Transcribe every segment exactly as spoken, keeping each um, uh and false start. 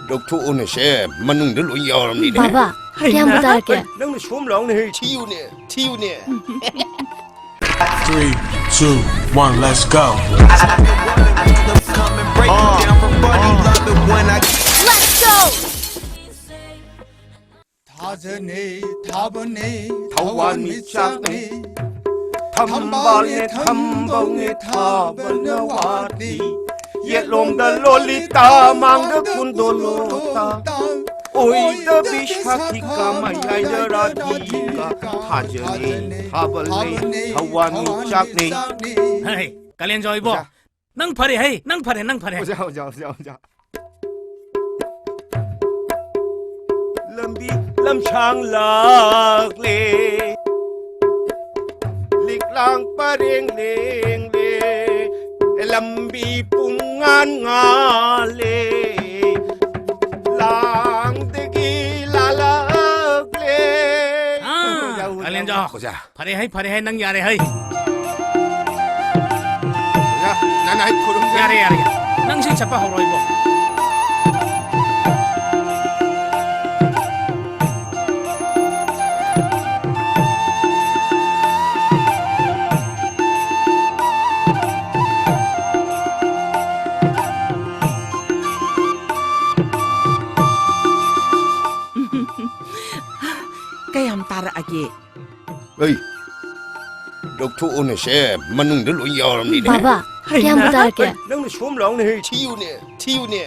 ꯂꯧꯊꯣꯛꯎꯅꯁꯦ, ꯃꯅꯨꯡꯗ ꯂꯣꯏ ꯌꯥꯎꯔꯝꯅꯤꯅꯦ꯫ ꯕꯥꯕꯥ, ꯀꯌꯥꯝꯕꯨ ꯇꯥꯔꯛꯀꯦ? ꯅꯪꯅ ꯁꯣꯝ ꯂꯥꯎꯅꯦ ꯍꯦ, ꯊꯤꯌꯨꯅꯦ, ꯊꯤꯌꯨꯅꯦ꯫ Three, two, one, let's go. Let's go! ꯊꯥꯖꯅꯤ, ꯊꯥꯕꯅꯤ, ꯊꯋꯥꯟꯃꯤꯆꯥꯛꯅꯤ꯫ ꯊꯝꯕꯥꯜꯅꯦ, ꯊꯝꯕꯧꯅꯦ, ꯊꯥꯕꯅ ꯋꯥꯠꯂꯤ꯫ ꯌꯦꯠꯂꯣꯝꯗ ꯂꯣꯂꯤꯇꯥ, ꯃꯥꯡꯗ ꯀꯨꯟꯗꯣꯂꯣꯇꯥ꯫ ꯑꯣꯏꯗꯕꯤ ꯁꯥꯊꯤ ꯀꯥ, ꯃꯌꯥꯏꯗ ꯔꯥꯙꯤꯀꯥ꯫ ꯊꯥꯖꯅꯤ, ꯊꯥꯕꯜꯅꯤ, ꯊꯋꯥꯟꯃꯤꯆꯥꯛꯅꯤ꯫ ꯍꯩ, ꯀꯥꯂꯦꯟꯖꯥꯎ ꯏꯕꯣ꯫ ꯑꯣꯖꯥ꯫ ꯅꯪ ꯐꯔꯦ ꯍꯩ, ꯅꯪ ꯐꯔꯦ, ꯅꯪ ꯐꯔꯦ꯫ ꯑꯣꯖꯥ, ꯑꯣꯖꯥ, ꯑꯣꯖꯥ, ꯑꯣꯖꯥ꯫ ꯂꯝꯕꯤ ꯂꯝꯁꯥꯡ ꯂꯥꯛꯂꯦ, ꯂꯤꯛꯂꯥꯡ ꯄꯔꯦꯡ ꯂꯦꯡꯂꯦ, ꯂꯝꯕꯤ ꯄꯨꯡ ꯉꯥꯟ ꯉꯥꯜꯂꯦ, ꯂꯥꯡꯗꯒꯤ ꯂꯥꯂꯛꯂꯦ꯫ ꯑꯥ, ꯑꯣꯖꯥ, ꯑꯣꯖꯥ, ꯀꯥꯂꯦꯟꯖꯥꯎ꯫ ꯑꯣꯖꯥ꯫ ꯐꯔꯦ ꯍꯩ, ꯐꯔꯦ ꯍꯩ, ꯅꯪ ꯌꯥꯔꯦ ꯍꯩ꯫ ꯑꯣꯖꯥ, ꯅꯪ ꯍꯩ ꯈꯨꯔꯨꯝꯖꯔꯤ꯫ ꯌꯥꯔꯦ, ꯌꯥꯔꯦ, ꯌꯥꯔꯦ꯫ ꯅꯪ ꯏꯁꯩ ꯁꯛꯄ ꯍꯧꯔꯣ ꯏꯕꯣ꯫ ꯀꯌꯥꯝ ꯇꯥꯔꯛꯑꯒꯦ? ꯑꯩ, ꯂꯧꯊꯣꯛꯎꯅꯁꯦ, ꯃꯅꯨꯡꯗ ꯂꯣꯏ ꯌꯥꯎꯔꯝꯅꯤꯅꯦ꯫ ꯕꯥꯕꯥ, ꯍꯩꯃꯥ꯫ ꯀꯌꯥꯝꯕꯨ ꯇꯥꯔꯛꯀꯦ? ꯅꯪꯅ ꯁꯣꯝ ꯂꯥꯎꯅꯦ ꯍꯦ, ꯊꯤꯌꯨꯅꯦ, ꯊꯤꯌꯨꯅꯦ꯫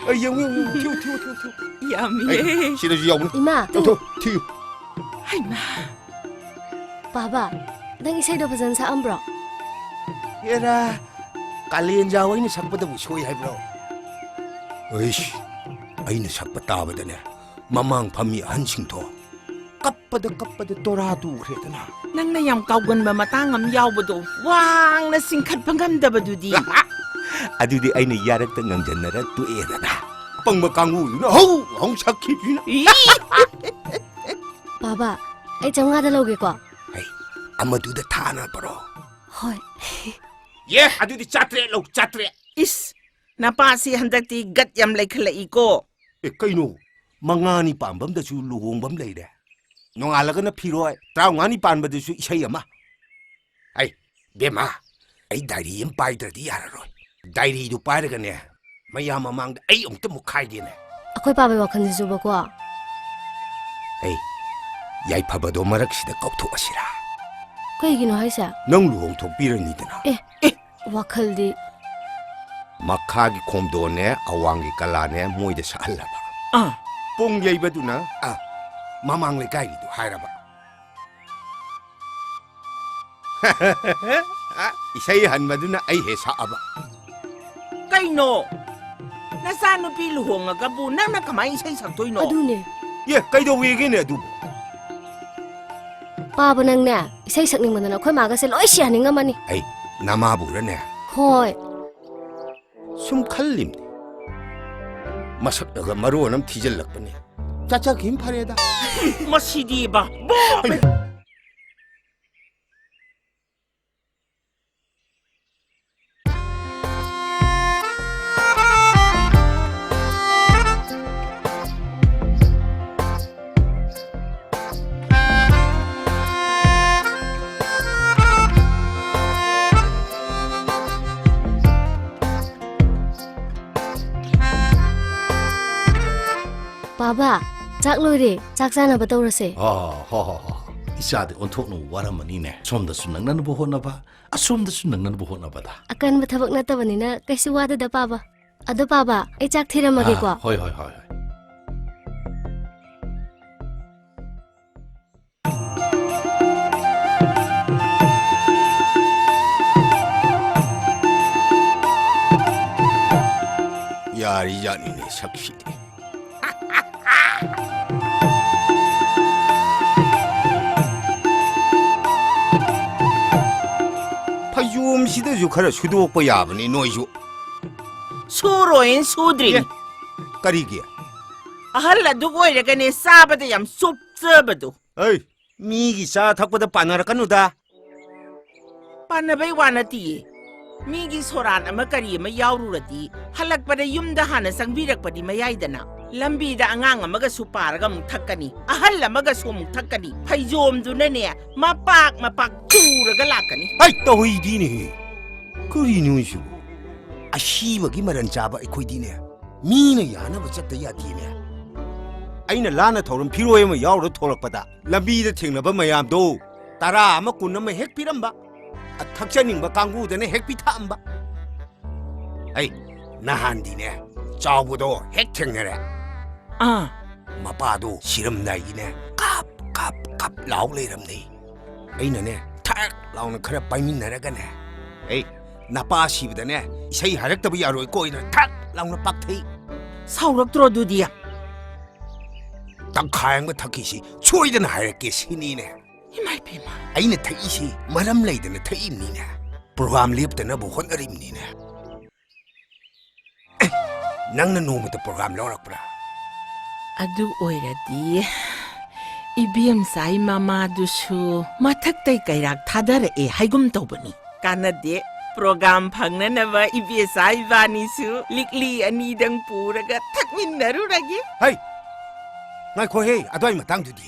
ꯑꯩ, ꯌꯦꯡꯉꯨ, ꯌꯦꯡꯉꯨ, ꯊꯤꯌꯨ, ꯊꯤꯌꯨ, ꯊꯤꯌꯨ, ꯊꯤꯌꯨ꯫ ꯌꯥꯝꯃꯤꯌꯦ꯫ ꯑꯩ, ꯁꯤꯗꯁꯨ ꯌꯥꯎꯕꯅꯤ꯫ ꯏꯃꯥ꯫ ꯂꯧꯊꯣꯛ, ꯊꯤꯌꯨ꯫ ꯍꯩꯃꯥ꯫ ꯕꯥꯕꯥ, ꯅꯪ ꯏꯁꯩꯗꯣ ꯐꯖꯅ ꯁꯛꯑꯝꯕ꯭ꯔꯣ? ꯑꯦꯔꯥ, ꯀꯥꯂꯦꯟꯖꯥꯎ ꯑꯩꯅ ꯁꯛꯄꯗꯕꯨ ꯁꯣꯏ ꯍꯥꯏꯕ꯭ꯔꯣ? ꯑꯩꯁ, ꯑꯩꯅ ꯁꯛꯄ ꯇꯥꯕꯗꯅꯦ, ꯃꯃꯥꯡ ꯐꯝꯃꯤ ꯑꯍꯟꯁꯤꯡꯗꯣ ꯀꯞꯄꯗ ꯀꯞꯄꯗ ꯇꯣꯔꯥ ꯇꯨꯈ꯭ꯔꯦꯗꯅ꯫ ꯅꯪꯅ ꯌꯥꯝ ꯀꯥꯎꯒꯟꯕ ꯃꯇꯥꯡ ꯑꯃ ꯌꯥꯎꯕꯗꯣ, ꯋꯥꯡꯅ ꯆꯤꯡꯈꯠꯄ ꯉꯝꯗꯕꯗꯨꯗꯤ꯫ ꯑꯗꯨꯗꯤ ꯑꯩꯅ ꯌꯥꯔꯛꯇ ꯉꯪꯖꯟꯅꯔ ꯇꯣꯛꯑꯦꯗꯅ꯫ ꯑꯄꯪꯕ ꯀꯥꯡꯕꯨꯗꯨꯅ ꯍꯧ ꯍꯧ ꯁꯛꯈꯤꯕꯁꯤꯅ꯫ ꯏ! ꯕꯥꯕꯥ, ꯑꯩ ꯆꯥꯝꯃꯉꯥꯗ ꯂꯧꯒꯦꯀꯣ꯫ ꯍꯩ, ꯑꯃꯗꯨꯗ ꯊꯥꯅꯕꯔꯣ? ꯍꯣꯏ꯫ ꯌꯦ, ꯑꯗꯨꯗꯤ ꯆꯥꯇ꯭ꯔꯦꯠ ꯂꯧ, ꯆꯥꯇ꯭ꯔꯦꯠ꯫ ꯏꯁ, ꯅꯄꯥꯁꯤ ꯍꯟꯗꯛꯇꯤ ꯒꯠ ꯌꯥꯝ ꯂꯩꯈꯠꯂꯛꯏꯀꯣ꯫ ꯑꯦ, ꯀꯩꯅꯣ? ꯃꯉꯥꯅꯤ ꯄꯥꯟꯕꯝꯗꯁꯨ ꯂꯨꯍꯣꯡꯕꯝ ꯂꯩꯔꯦ꯫ ꯅꯣꯡꯉꯥꯜꯂꯒꯅ ꯐꯤꯔꯣꯏ, ꯇꯔꯥꯃꯉꯥꯅꯤ ꯄꯥꯟꯕꯗꯁꯨ ꯏꯁꯩ ꯑꯃ꯫ ꯑꯩ, ꯕꯦꯝꯃ, ꯑꯩ ꯗꯥꯏꯔꯤ ꯑꯃ ꯄꯥꯏꯗ꯭ꯔꯗꯤ ꯌꯥꯔꯔꯣꯏ꯫ ꯗꯥꯏꯔꯤꯗꯨ ꯄꯥꯏꯔꯒꯅꯦ, ꯃꯌꯥꯝ ꯃꯃꯥꯡꯗ ꯑꯩ ꯑꯃꯨꯛꯇ ꯃꯨꯛꯈꯥꯏꯒꯦꯅꯦ꯫ ꯑꯩꯈꯣꯏ ꯄꯥꯕꯩ ꯋꯥꯈꯜꯁꯤꯁꯨꯕꯀꯣ꯫ ꯑꯩ, ꯌꯥꯏꯐꯕꯗꯣ ꯃꯔꯛꯁꯤꯗ ꯀꯥꯎꯊꯣꯛꯑꯁꯤꯔꯥ? ꯀꯩꯒꯤꯅꯣ ꯍꯥꯏꯁꯦ? ꯅꯪ ꯂꯨꯍꯣꯡꯊꯣꯛꯄꯤꯔꯅꯤꯗꯅ꯫ ꯑꯦ, ꯑꯦ, ꯋꯥꯈꯜꯗꯤ꯫ ꯃꯈꯥꯒꯤ ꯈꯣꯝꯗꯣꯟꯅꯦ, ꯑꯋꯥꯡꯒꯤ ꯀꯂꯥꯅꯦ, ꯃꯣꯏꯗ ꯁꯛꯍꯜꯂꯕ꯫ ꯑꯥ꯫ ꯄꯨꯡ ꯌꯩꯕꯗꯨꯅ, ꯑꯥ, ꯃꯃꯥꯡ ꯂꯩꯀꯥꯏꯒꯤꯗꯨ ꯍꯥꯏꯔꯕ꯫ ꯏꯁꯩ ꯍꯟꯕꯗꯨꯅ ꯑꯩ ꯍꯦꯛ ꯁꯛꯑꯕ꯫ ꯀꯩꯅꯣ? ꯅꯆꯥꯅꯨꯄꯤ ꯂꯨꯍꯣꯡꯉꯒꯕꯨ ꯅꯪꯅ ꯀꯃꯥꯏꯅ ꯏꯁꯩ ꯁꯛꯇꯣꯏꯅꯣ? ꯑꯗꯨꯅꯦ꯫ ꯑꯦ, ꯀꯩꯗꯧꯋꯦꯒꯦꯅꯦ ꯑꯗꯨꯕꯨ? ꯄꯥꯕ, ꯅꯪꯅꯦ, ꯏꯁꯩ ꯁꯛꯅꯤꯡꯕꯗꯅ ꯑꯩꯈꯣꯏ ꯃꯥꯒꯁꯦ ꯂꯣꯏ ꯁꯤꯍꯟꯅꯤꯡꯉꯝꯃꯅꯤ꯫ ꯑꯩ ꯅꯃꯥꯕꯨꯔꯅꯦ? ꯍꯣꯏ꯫ ꯁꯨꯝ ꯈꯜꯂꯤꯝꯅꯤ꯫ ꯃꯁꯛꯅꯒ ꯃꯔꯣꯟ ꯑꯃ ꯊꯤꯖꯤꯜꯂꯛꯄꯅꯦ꯫ ꯆꯠꯆꯈꯤꯝ ꯐꯔꯦꯗ꯫ ꯃꯁꯤꯗꯤꯕ꯫ ꯕꯣ! ꯑꯩ ꯄꯥꯕ, ꯆꯥꯛ ꯂꯣꯏꯔꯦ, ꯆꯥꯛ ꯆꯥꯅꯕ ꯇꯧꯔꯁꯦ꯫ ꯑꯥ, ꯍꯣ, ꯍꯣ, ꯍꯣ꯫ ꯏꯆꯥꯗꯤ ꯑꯣꯟꯊꯣꯛꯅ ꯋꯥꯔꯝꯃꯅꯤꯅꯦ꯫ ꯁꯣꯝꯗꯁꯨ ꯅꯪꯅꯅꯕ ꯍꯣꯠꯅꯕ, ꯑꯁꯣꯝꯗꯁꯨ ꯅꯪꯅꯅꯕ ꯍꯣꯠꯅꯕꯗ꯫ ꯑꯀꯟꯕ ꯊꯕꯛ ꯅꯠꯇꯕꯅꯤꯅ ꯀꯩꯁꯨ ꯋꯥꯗꯦꯗ, ꯄꯥꯕ꯫ ꯑꯗꯣ, ꯄꯥꯕ, ꯑꯩ ꯆꯥꯛ ꯊꯤꯔꯝꯃꯒꯦꯀꯣ꯫ ꯑꯥ, ꯍꯣꯏ, ꯍꯣꯏ, ꯍꯣꯏ, ꯍꯣꯏ꯫ ꯌꯥꯔꯤꯖꯥꯠꯅꯤꯅꯦ ꯁꯛꯁꯤꯗꯤ꯫ ꯐꯩꯖꯣꯝꯁꯤꯗꯁꯨ ꯈꯔ ꯁꯨꯗꯣꯛꯄ ꯌꯥꯕꯅꯤ ꯅꯣꯏꯁꯨ꯫ ꯁꯨꯔꯣꯏꯅ ꯁꯨꯗ꯭ꯔꯤꯅꯤ꯫ ꯑꯦ, ꯀꯔꯤꯒꯤ? ꯑꯍꯜ ꯑꯗꯨꯛ ꯑꯣꯏꯔꯒꯅꯦ ꯆꯥꯕꯗ ꯌꯥꯝ ꯆꯣꯞꯆꯕꯗꯣ꯫ ꯑꯩ, ꯃꯤꯒꯤ ꯆꯥ ꯊꯛꯄꯗ ꯄꯥꯟꯅꯔꯛꯀꯅꯨꯗ꯫ ꯄꯥꯟꯅꯕꯩ ꯋꯥ ꯅꯠꯇꯤꯌꯦ꯫ ꯃꯤꯒꯤ ꯁꯣꯔꯥꯠ ꯑꯃ ꯀꯔꯤ ꯑꯃ ꯌꯥꯎꯔꯨꯔꯗꯤ, ꯍꯜꯂꯛꯄꯗ ꯌꯨꯝꯗ ꯍꯥꯟꯅ ꯆꯪꯕꯤꯔꯛꯄꯗꯤ ꯃꯌꯥꯏꯗꯅ꯫ ꯂꯝꯕꯤꯗ ꯑꯉꯥꯡ ꯑꯃꯒꯁꯨ ꯄꯥꯔꯒ ꯑꯃꯨꯛ ꯊꯛꯀꯅꯤ, ꯑꯍꯜ ꯑꯃꯒꯁꯨ ꯑꯃꯨꯛ ꯊꯛꯀꯅꯤ, ꯐꯩꯖꯣꯝꯗꯨꯅꯅꯦ ꯃꯄꯥꯛ ꯃꯄꯥꯛ ꯆꯨꯔꯒ ꯂꯥꯛꯀꯅꯤ꯫ ꯑꯩ ꯇꯧꯍꯩꯗꯤꯅꯦꯍꯦ꯫ ꯀꯔꯤꯅꯣ ꯑꯩꯁꯤꯕꯨ? ꯑꯁꯤꯕꯒꯤ ꯃꯔꯟ ꯆꯥꯕ ꯑꯩꯈꯣꯏꯗꯤꯅꯦ, ꯃꯤꯅ ꯌꯥꯅꯕ ꯆꯠꯇ ꯌꯥꯗꯦꯅꯦ꯫ ꯑꯩꯅ ꯂꯥꯟꯅ ꯊꯧꯔꯝ ꯐꯤꯔꯣꯏ ꯑꯃ ꯌꯥꯎꯔ ꯊꯣꯛꯂꯛꯄꯗ ꯂꯝꯕꯤꯗ ꯊꯦꯡꯅꯕ ꯃꯌꯥꯝꯗꯣ ꯇꯔꯥ ꯑꯃ ꯀꯨꯟ ꯑꯃ ꯍꯦꯛ ꯄꯤꯔꯝꯕ, ꯊꯛꯆꯅꯤꯡꯕ ꯀꯥꯡꯕꯨꯗꯅ ꯍꯦꯛ ꯄꯤꯊꯛꯑꯝꯕ꯫ ꯑꯩ ꯅꯍꯥꯟꯗꯤꯅꯦ, ꯆꯥꯎꯕꯗꯣ ꯍꯦꯛ ꯊꯦꯡꯅꯔꯦ꯫ ꯑꯥ꯫ ꯃꯄꯥꯗꯣ ꯁꯤꯔꯝꯗꯥꯏꯒꯤꯅꯦ, ꯀꯞ, ꯀꯞ, ꯀꯞ ꯂꯥꯎ ꯂꯩꯔꯝꯅꯤ꯫ ꯑꯩꯅꯅꯦ, ꯊꯛ ꯂꯥꯎꯅ ꯈꯔ ꯄꯥꯏꯃꯤꯟꯅꯔꯒꯅꯦ, "ꯑꯩ, ꯅꯄꯥ ꯁꯤꯕꯗꯅꯦ, ꯏꯁꯩ ꯍꯥꯏꯔꯛꯇꯕ ꯌꯥꯔꯣꯏꯀꯣ" ꯍꯥꯏꯅ ꯊꯛ ꯂꯥꯎꯅ ꯄꯥꯛꯊꯩ꯫ ꯁꯥꯎꯔꯛꯇ꯭ꯔꯣ ꯑꯗꯨꯗꯤ? "ꯇꯪꯈꯥꯏ ꯑꯃꯒ ꯊꯛꯈꯤꯁꯤ, ꯁꯣꯏꯗꯅ ꯍꯥꯏꯔꯛꯀꯦ" ꯁꯤꯅꯤꯅꯦ꯫ ꯏꯃꯥ ꯏꯄꯦꯝꯃ꯫ ꯑꯩꯅ ꯊꯛꯏꯁꯤ ꯃꯔꯝ ꯂꯩꯗꯅ ꯊꯛꯏꯕꯅꯤꯅꯦ꯫ ꯄ꯭ꯔꯣꯒ꯭ꯔꯥꯝ ꯂꯦꯞꯇꯅꯕ ꯍꯣꯠꯅꯔꯤꯕꯅꯤꯅꯦ꯫ ꯑꯦ, ꯅꯪꯅ ꯅꯣꯡꯃꯇ ꯄ꯭ꯔꯣꯒ꯭ꯔꯥꯝ ꯂꯧꯔꯛꯄ꯭ꯔꯥ? ꯑꯗꯨ ꯑꯣꯏꯔꯗꯤ ꯏꯕꯦꯝꯆꯥꯏ ꯃꯃꯥꯗꯨꯁꯨ ꯃꯊꯛꯇꯩ ꯀꯩꯔꯥꯛ ꯊꯥꯗꯔꯛꯑꯦ ꯍꯥꯏꯒꯨꯝ ꯇꯧꯕꯅꯤ꯫ ꯀꯥꯟꯅꯗꯦ, ꯄ꯭ꯔꯣꯒ꯭ꯔꯥꯝ ꯐꯪꯅꯅꯕ ꯏꯕꯦꯆꯥ ꯏꯕꯥꯅꯤꯁꯨ ꯂꯤꯛꯂꯤ ꯑꯅꯤꯗꯪ ꯄꯨꯔꯒ ꯊꯛꯃꯤꯟꯅꯔꯨꯔꯒꯦ꯫ ꯍꯩ! ꯉꯥꯏꯈꯣꯍꯦ, ꯑꯗ꯭ꯋꯥꯏ ꯃꯇꯥꯡꯗꯨꯗꯤ?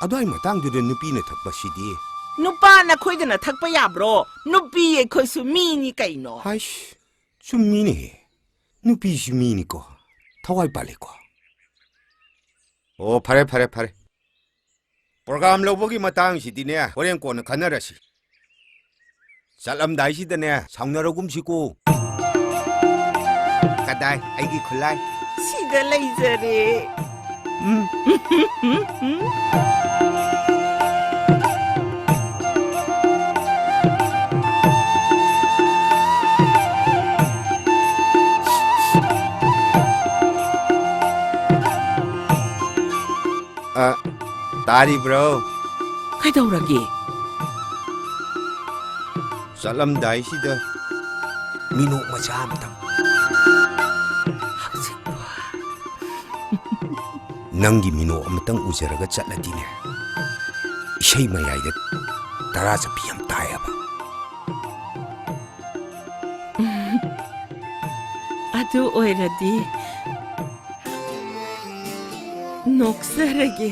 ꯑꯗ꯭ꯋꯥꯏ ꯃꯇꯥꯡꯗꯨꯗ ꯅꯨꯄꯤꯅ ꯊꯛꯄꯁꯤꯗꯤ? ꯅꯨꯄꯥ ꯅꯈꯣꯏꯗꯅ ꯊꯛꯄ ꯌꯥꯕ꯭ꯔꯣ? ꯅꯨꯄꯤ ꯑꯩꯈꯣꯏꯁꯨ ꯃꯤꯅꯤ ꯀꯩꯅꯣ꯫ ꯍꯥꯏꯁ, ꯆꯨꯝꯃꯤꯅꯦꯍꯦ꯫ ꯅꯨꯄꯤꯁꯨ ꯃꯤꯅꯤꯀꯣ꯫ ꯊꯋꯥꯏ ꯄꯥꯜꯂꯦꯀꯣ꯫ ꯑꯣ, ꯐꯔꯦ, ꯐꯔꯦ, ꯐꯔꯦ꯫ ꯄ꯭ꯔꯣꯒ꯭ꯔꯥꯝ ꯂꯧꯕꯒꯤ ꯃꯇꯥꯡꯁꯤꯗꯤꯅꯦ, ꯍꯣꯔꯦꯟ ꯀꯣꯟꯅ ꯈꯟꯅꯔꯁꯤ꯫ ꯆꯠꯂꯝꯗꯥꯏꯁꯤꯗꯅꯦ, ꯁꯥꯎꯅꯔꯒꯨꯝꯁꯤꯀꯣ꯫ ꯀꯗꯥꯏ ꯑꯩꯒꯤ ꯈꯨꯠꯂꯥꯏ? ꯁꯤꯗ ꯂꯩꯖꯔꯦ꯫ ꯎꯝ꯫ ꯑ, ꯇꯥꯔꯤꯕ꯭ꯔꯣ? ꯀꯩꯗꯧꯔꯒꯦ? ꯆꯠꯂꯝꯗꯥꯏꯁꯤꯗ ꯃꯤꯅꯣꯛ ꯃꯆꯥ ꯑꯃꯇꯪ꯫ ꯍꯧꯖꯤꯛꯄꯨ꯫ ꯅꯪꯒꯤ ꯃꯤꯅꯣꯛ ꯑꯃꯇꯪ ꯎꯖꯔꯒ ꯆꯠꯂꯗꯤꯅꯦ, ꯏꯁꯩ ꯃꯌꯥꯏꯗ ꯇꯔꯥ ꯆꯠꯄꯤ ꯌꯥꯝ ꯇꯥꯏꯌꯦꯕ꯫ ꯑꯗꯨ ꯑꯣꯏꯔꯗꯤ ꯅꯣꯛꯆꯔꯒꯦ꯫